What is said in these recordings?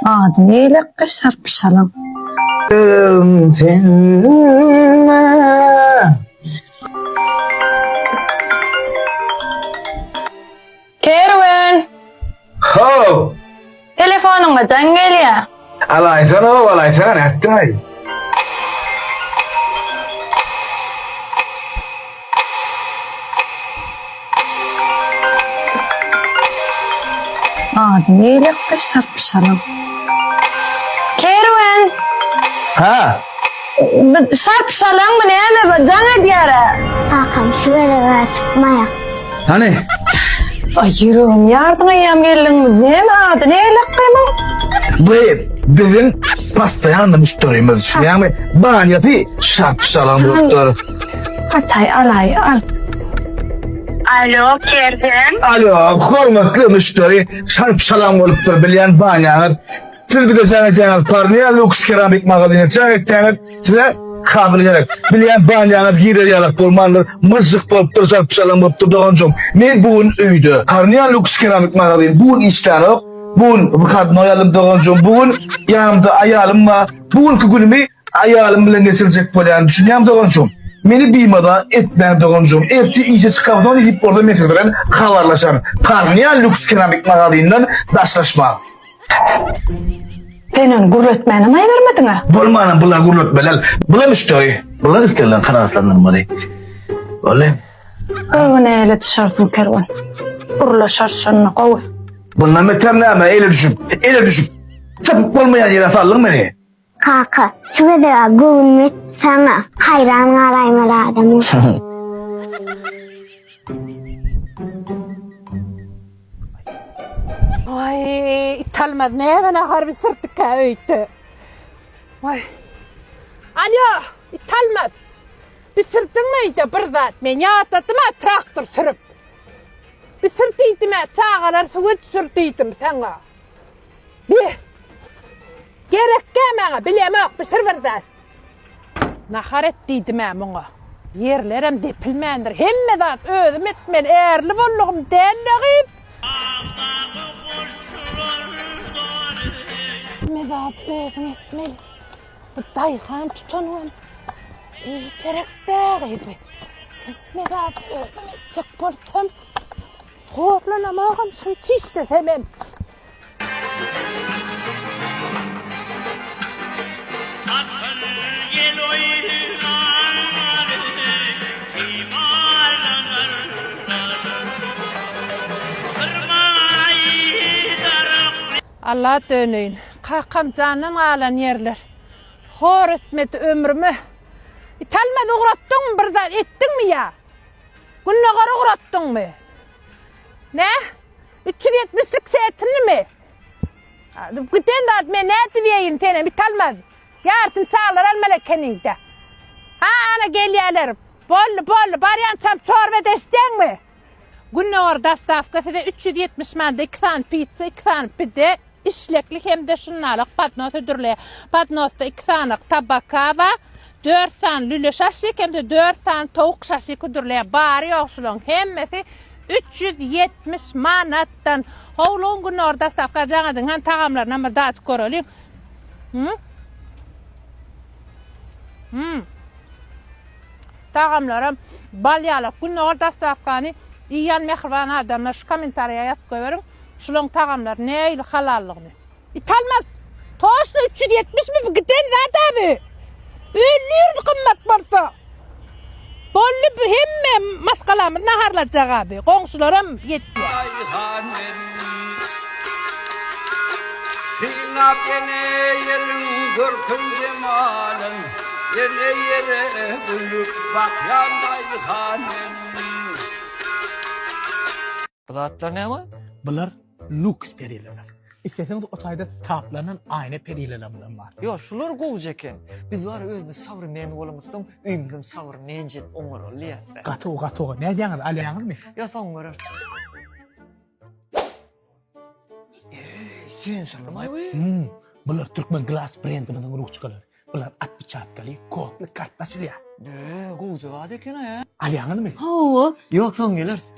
Ady neýlekge şarpyşalyň. Ýüregim sende. Kerwen! How! Telefonyňa jaň gelýä. Alaýsana-ow, alaýsana, nätdiň-aý? Ady neýlekge şarpyşalyň. Kerwen! Ha? Şarpyşalyňmy näme bir jaň edýär-ä. Kakam şu gezeg-ä sypmaýar. Hany? Aý ýüregim ýardyň eýýäm geldiňmi? Näme ady neýlekge muň? Bu biziň postoýanny müşderimiz, düşünýäňmi? Banýasy şarpyşalyň bolupdyr. Ataý alaý al. Alo, Kerwen. Alo, hormatly müşderi, şarpyşalan bolupdyr bilýän banýaňyz. Siz bize jaň edýäňiz, Parniýa Lux Keramik magazyna jaň etýäňiz, size kabel gerek. Bilýän banýaňyz girer ýalak bolmandyr, myžžyk bolupdyr, şarpyşalan bolupdyr doganjygym. Men bu gün öýde. Parniýa Lux Keramik magazyny bu gün işlänok. Bu gün wyhodnoý aldym doganjygym. Bu gün ýanymda aýalym bar. Bu günki günümi Aýalym bilen geçirjek bolýan düşünýäňmi doganjygym? Meni bimaza etmäň doganjygym. Ertir işe çykamsoň nesip bolsa men siz bilen habarlaşaryn. Parniýa lüks keramik magazyndan daşlaşmaň. Sen ony gürletmänem aýbermediň-ä. Bolmanam bular gürletmeli. Bular müşderi. Bular isleglerini kanagatlandyrmaly. Boldy. Bir gün ele düşersiň Kerwen. Gürleşeris şonda gowy. Bundan beter näme ele düşüp, ele düşüp. Tapyp bolmaýan ýere saldyň meni. Kaka, şu gezeg-ä göwnüm ýetdi saňa. Haýran galaýmaly adamyň. Waý, Italmaz näme nahar bişirdikä öýde? Waý. Alýo, Italmaz. Bişirdiňmi öýde bir zat? Men ýadadym-a traktor sürüp. Bişir diýdim-ä, çagalar suwa düşür diýdim saňa. Be! Gerekgä maňa, bilemok, bişir bir zat. Nahar et diýdim-ä muňa. Ýerlerem depilmändir. Hemme zat özüm etmeli. Ärli boldugym däl-le gyz. Hemme zat özüň etmeli. Bu daýhan tutanam biderek-dä gyz. Hemme zat özüm etjek bolsam. Horlanamogam şunça işlesemem. Alla döneýin. Kakam jandan galan ýerler. Hor etmedi ömrüme. Italmaz ugratdyňmy bir zat etdiňmi ýa? Gündogar ugratdyňmy? Nä? 370-lik setinimi? Giden zat men nädip iýeýin senem Italmaz. Ýarsyny çagalar almaly ekeniňde. Ha, ana gelýärler. Boldy, boldy. Barýançam çorba edeşjeňmi? Gündogar dostawka size 370 manada 2 sany pitsa, 2 sany pide, işlekli hem-de şundalyk podnos hödürleýär. Podnosda 2 sany tabaka bar, 4 sany lüle şaşlyk hem-de 4 sany towuk şaşlyk hödürleýär. Bary ýok şularyň hemmesi 370 manatdan. Howlugyň Gündogar dostawka jaň ediň hany tagamlarynam bir dadyp göreliň. Hum. Hum. Tagamlaram bal ýalak. Gündogar dostawkany iýen mähriban adamlar şu kommentariýa ýazyp goýberiň. Şulaň tagamlary nähili halallygyny. Italmaz toşna 370 mi bu giden zat abi. Öldürdi gymmat bolsa. Boldy bu hemme maşgalamyz naharlajak abi. Goňşularam ýetýär. Daýhan men Synap ene ýeriň görkün jemalyn Ene ýere gülüp bakýan daýhan men. Bu zatlar näme? Bular luks perileler. Isleseňiz o taýda taplanan aýna perilelerimiz bar. Ýok, şular gowja eken. Biz bar özümiz sowremenny bolamyzsoň, öýümizem sowremenje edip oňaraly diýýäs-dä. Gaty gowy, gaty gowy. Nädýäňiz, alýaňyzmy? Ýok, soň göreris. Eý, sensorlymaý bu? Hmm, bular Türkmen Glass brendimiziň ruçkalary. Bular otpeçatkaly, kodly kartda açylýar. Be, gowja zat eken-aý, hä? Alýaňyzmy? Hawa. Ýok, soň geleris.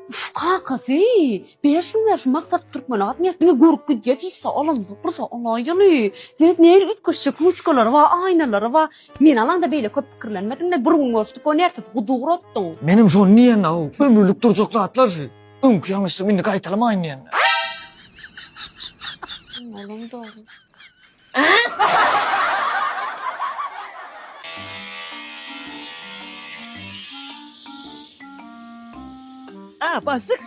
Uf kakasy, ber şuny ber şu Maksat türkmene gatnaýar diňe görüp gidýär hiç zat alanok bir zat alaýaly. Seret nähili üýtgeşik ruçkalary bar, aýnalary bar. Men alaňda beýle köp pikirlenmediň-le bir gün görüşdik o ertesi gudugy urutdyň. Menem şony diýen-ow, ömürlik durjak zatlar şu. Öňki ýalňyşlygymy indi gaýtalamaýyn diýen. Olam dogry. A, başlyk.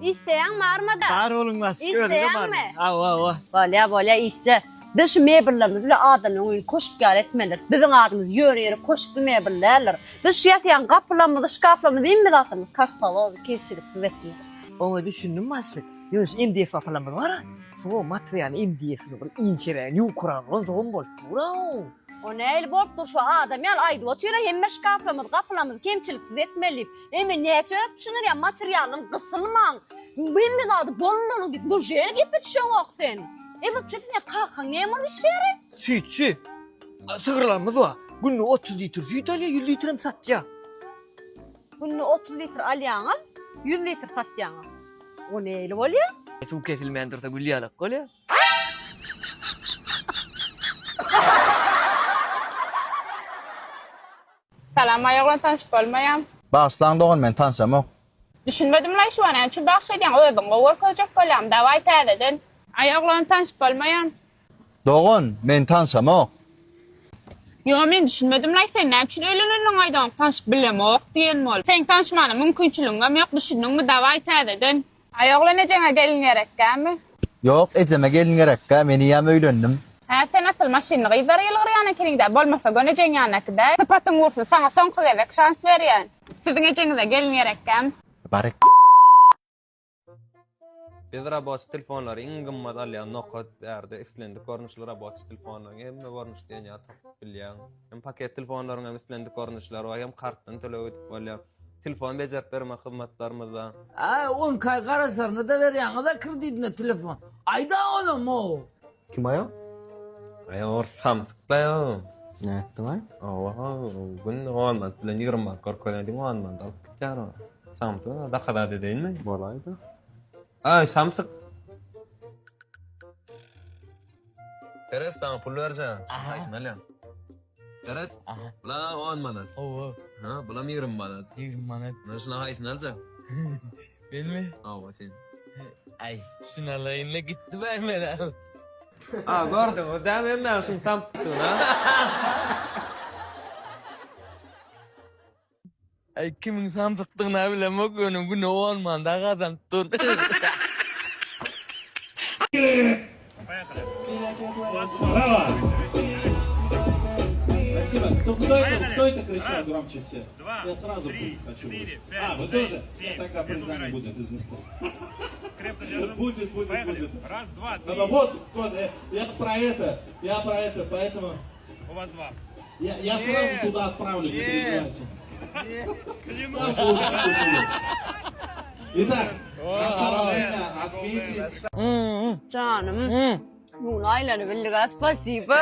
Işleýäňmi armada? Bar boluň başlyk, özüňde barmy? Hawa, hawa. Bolýa, bolýa, işle. Biz şu mebellerimiz bilen adamlaryň öýüni köşk ýaly etmelidir. Biziň adymyz ýöne ýere köşkli mebel däldir. Biz şu ýasýan gapylarymyzy, şkaflarymyzy hemme zatlarymyzy kastalowy, kemçiliksiz etmeli. Oňa düşündim başlyk. Ýöne şu MDF gapylarymyz bar-a, şuň materialy MDF-ni bir inçerägini ýukarak bolansoňam bolup dur-ow. O nähili bolup dur şu adam ýaly aýdyp otyr-a hemme şkaflarymyzy, gapylarymyzy kemçiliksiz etmeli diýip. Eý men näçe gezek düşündirýän materialdan gysylmaň, hemme zady bolunanyň diýip, nurjeli gepe düşeňok sen. Eý wapşe seň kakaň näme bolup işleýär? Süýtçi. Sygyrlarymyz bar. Günde 30 litr süýt alýar, 100 litrem satýar. Günde 30 litr alýaňyz, 100 litr satýaňyz. O nähili bolýar? Suw kesilmän dursa gül ýalak bolýar. Salam aý oglan tanyşyp bolmaýam. Bagyşlaň dogan men tanşamok. Düşünmedimlaý şu näme üçin bagş edýäň özüňi gowy görkezjek bolýaň dawaý täzeden. Aý oglan tanyşyp bolmaýam. Dogan men tanşamok. Ýo men düşünmedimlaý sen näme üçin öýleneniňi aýdaňok tanşyp bilemok diýen bol. Seň tanşmana mümkinçiligiňem ýok düşündiňmi dawaý täzeden. Aý oglan ejeňe gelin gerekgämi? Ýok ejeme gelin gerekgä men eýýäm öýlendim. Hä sen asyl maşynly gyzlara ýylgyrýan ekeniňdä bolmasa göni ejeň ýanyna äkidäý. Sypatyň gursun saňa soňky gezek şans berýän. Siziň ejeňize gelin gerekgämi? Baryk. Biz raboçy telefonlary iň gymmat alýan nokat bärde islendik görnüşli raboçy telefonlaryň hemme görnüş diýen ýaly tapyp bilýäň. Hem paket telefonlaryň hem islendik görnüşleri bar hem kartdan töleg edip bolýar. Telefon bejerip bermek hyzmatlarymyzda. Aý on kaý garaşaryny-da berýäňiz-a kredidine telefon. Aýda onam-ow. Kim aýo? Aýo or samsyk laýo. Nätdiň aý? Owa, günde on manat bilen 20 manat görkezýän diňe on manat alyp gitýär o. Samsyk, zakazat edeýinmi? Bolaýdy. Aý samsyk. Seret saňa pul berjek. Haýsyny alýaň? Seret. Bula 10 manat. Hawa. Ha, bulam 20 manat. 20 manat. Mana şuna haýsyny aljak? Menmi? Hawa sen. Aý, şuny alaýyn-la gitdi baý men. A, gördüňiz dämi hemmäňiz şuň samsykdygyny, a? Aý kimiň samsykdygyny bilemok ýöne güne on manda gazanyp dur. Я, я сразу туда отправлю, не переживайте. Итак, настало время отметить Janym. Muny aýlanyp bildik-ä, spasiba.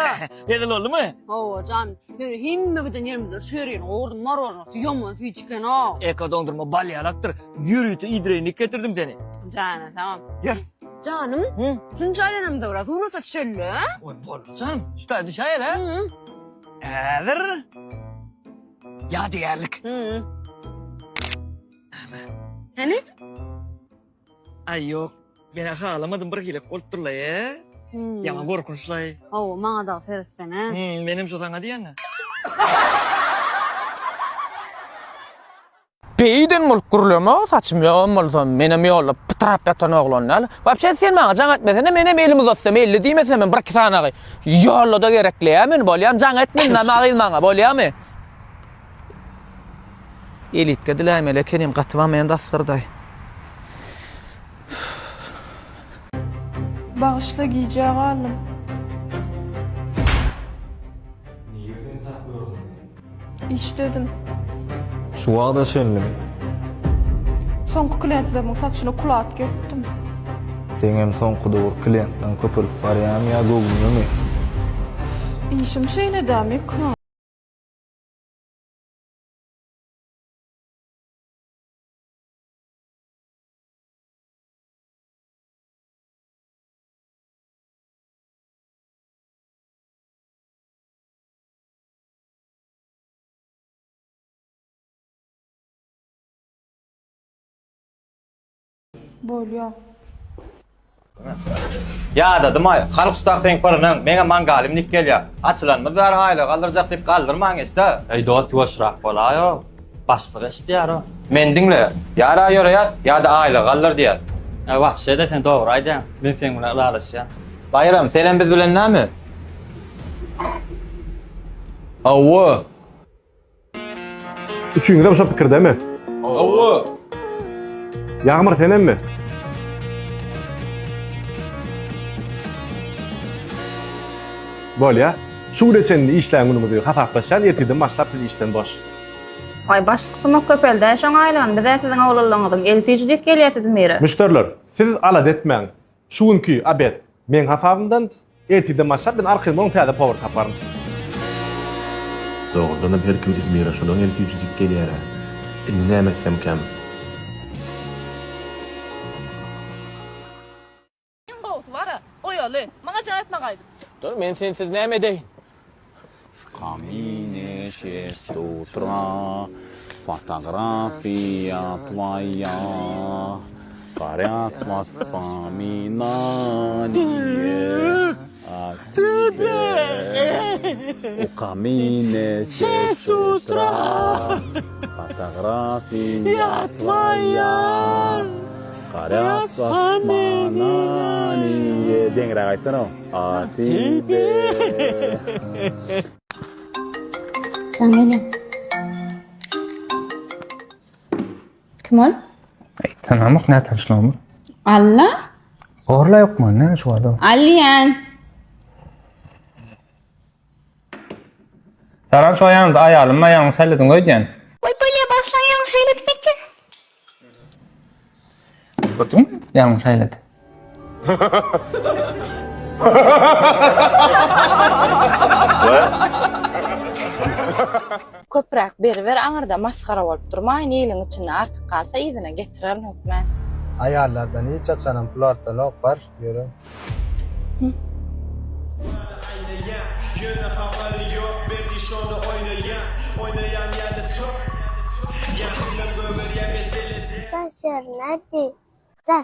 Hezil boldumy? Hawa, jan. Ýöne hemme giden ýerimizde şu ýerini gowurdym, marojnosy ýaman süýji eken-ow. Eko doňdurma bal ýalakdyr. Ýörite iýdireýinlik getirdim seni. Jana, tamam. Ýör. Janym, şunça aýlanamyzda biraz surata düşeli-le. Oý, boldy jan. Şu taýda düşäýeli, hä? Häzir ýadygärlik. Hany? Aý, ýok. Men-ä halamadym, bir hilek bolupdyr-laý, e? Ýaman gorkunçlaý. Hawa, maňa dagy seretsene. Menem şo saňa diýen-dä. Beýden bolup gürleme, saçym ýogam bolsa, menem ýolda pytrap ýatan oglan däl. Wapşe sen maňa jaň etmesene, menem elim uzatsam, elli diýmesemem bir-iki sanagy ýolda-da gerekleýär meni, bolýamy? Jaň etme indi magyz maňa, bolýamy? Elitge diläýmeli ekenim, gaty bamaýan dasgyrdaý. Bagyşla gijä galdym. Nireden tapýarsyň? Işdedim. Şu wagta çenlimi? Soňky klientlerimiň saçyna kulatka etdim. Seňem soňky döwür klientleriň köpelip barýamy ýa göwnüňemi? Işim şeýle-dä, Mekan. Bolýa. Ýadadym-aý, Halk ştab seň fyrnyň, meňem mangalym nik gelýär. Açylanymyz bäri aýlygy galdyrjak diýip galdyrman geçdi. Eý dost ýuwaşrak bolaý-ow, başlyk eşidýär-ow. Meni diňle, ýa-da ýöreýäs, ýa-da aýlygy galdyr diýýäs. Eý wapşe-de sen dogry aýdýaň, men seň bilen ylalaşýan. Baýram, senem biz bilen näme? Hawa. Üçüňizem şo pikirdemi? Hawa. Ýagmyr senemmi? Bolýa. Şu güne çenli işlän günüňizi hasaplaşýan, ertirden başlap siz işden boş. Aý başlyk sumak köpeldä şoň aýlygyny bizä siziň oglanlaryňyzyň eli süýjüjik gelýä Izmire. Müşderiler, siz alada etmäň. Şu günki obed meň hasabymdan, ertirden başlap men arkaýyn boluň täze powar taparyn. Dogrudanam her kim Izmire şolaň eli süýji diýip gelýärä. Indi näme etsemkäm? Iň gowusy bara, goýaly. Maňa jaň etme gaýdyp. Dur, men sensiz näme edeýin? W kaminie şest utra fotografiýa twoýa Gorýat wospominaniýe o tebe U kamine şest utra fotografiýa twoýa Gorýat wospominaniýe Deňräk aýtsana. A tebe. Jaň gelýär. Kim ol? Eý, tanamok, nätanyşlygym bar. Alla? Borla ýokmy, näme şu adam? Alýan. Salam şu aýaňda aýalym bar ýalňyş saýladyň öýdýän. Oý bolýa başlaň ýalňyş saýladyk eken. Gördüňmi? Ýalňyş saýlady. Köpräk beriber aňyrda masgara bolup durmaýyn iliň içinde artyk galsa yzyna getirerin hökmän. Aýallardan hiç haçanam pul artanok bar ýöre. Şaşyrnady. Da.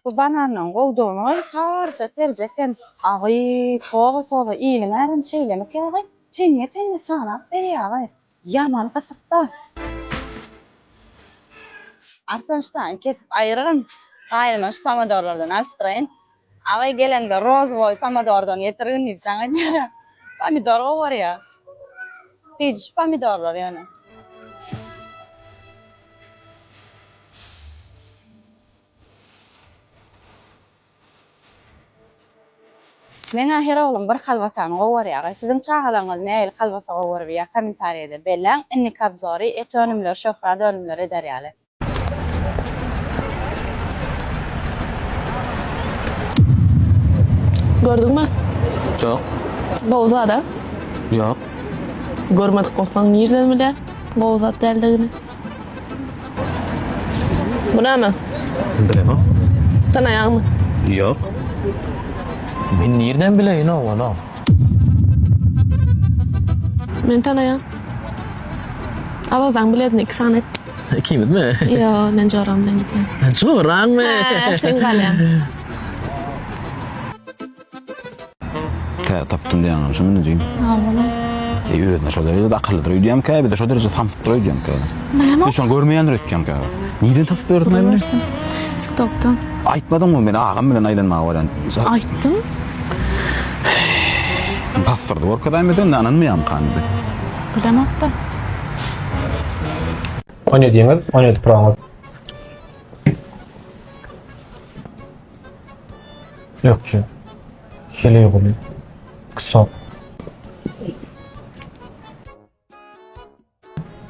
Bu bananlaryň gowudygyny saryja terje eken. Agy, toba toba, iliň ärem şeýlemikä agy? Teňňe teňňe sanap berýä agy. Ýaman gysykda. Arslan şu taýyny kesip aýyrgyn. Gaýylyma şu pomidorlardan alyşdyraýyn. Agy gelende rozwoý pomidordan getirgin diýip jaň edýär. Pomidor gowarýar. Süýji şu pomidorlar ýöne. Meňä her oglum bir kolbasany gowarýagy. Siziň çagalaryňyz nähili kolbasa gowaryp iýýär kommentariýada belläň. Indiki obzory et önümleri şöhrat önümleri eder ýaly. Gördüňmi? Ýok. Gowy zada. Ýok. Görmedik bolsaň nirden bilýä gowy zat däldigini? Bu näme? Bilemok. Tanaýaňmy? Ýok. Men nirden bileýin oglan-ow? Men tanaýan. Awazaň biledini iki sany et. Ikimizmi? Ýok, men joram bilen gidýän. Joraňmy? Hä, sen galýaň. Täze tapdym diýýäňem şu münüjim. Hawa. E özüne şo derejede akyllydyr öýdýämkä, bize şo derejede samsykdyr öýdýämkä. Bilemok. Biz şony görmeýändir öýtýämkä. Nirden tapyp ýörsüň indi? TikTokdan. Aýtmadyňmy men agam bilen aýlanmaga barýan. Aýtdym. Pasporty görkezäýmese indi ynanmaýamyka indi. Bilemok-da. 17-ňiz, 17 proňyz. Ökje. Heleýguly. Ksop.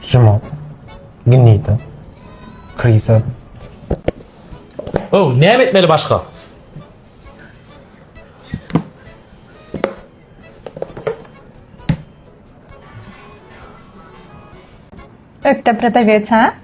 Žmot. Gnida. Krisa. Ow, näme etmeli başga? Ökde prodawec, ha?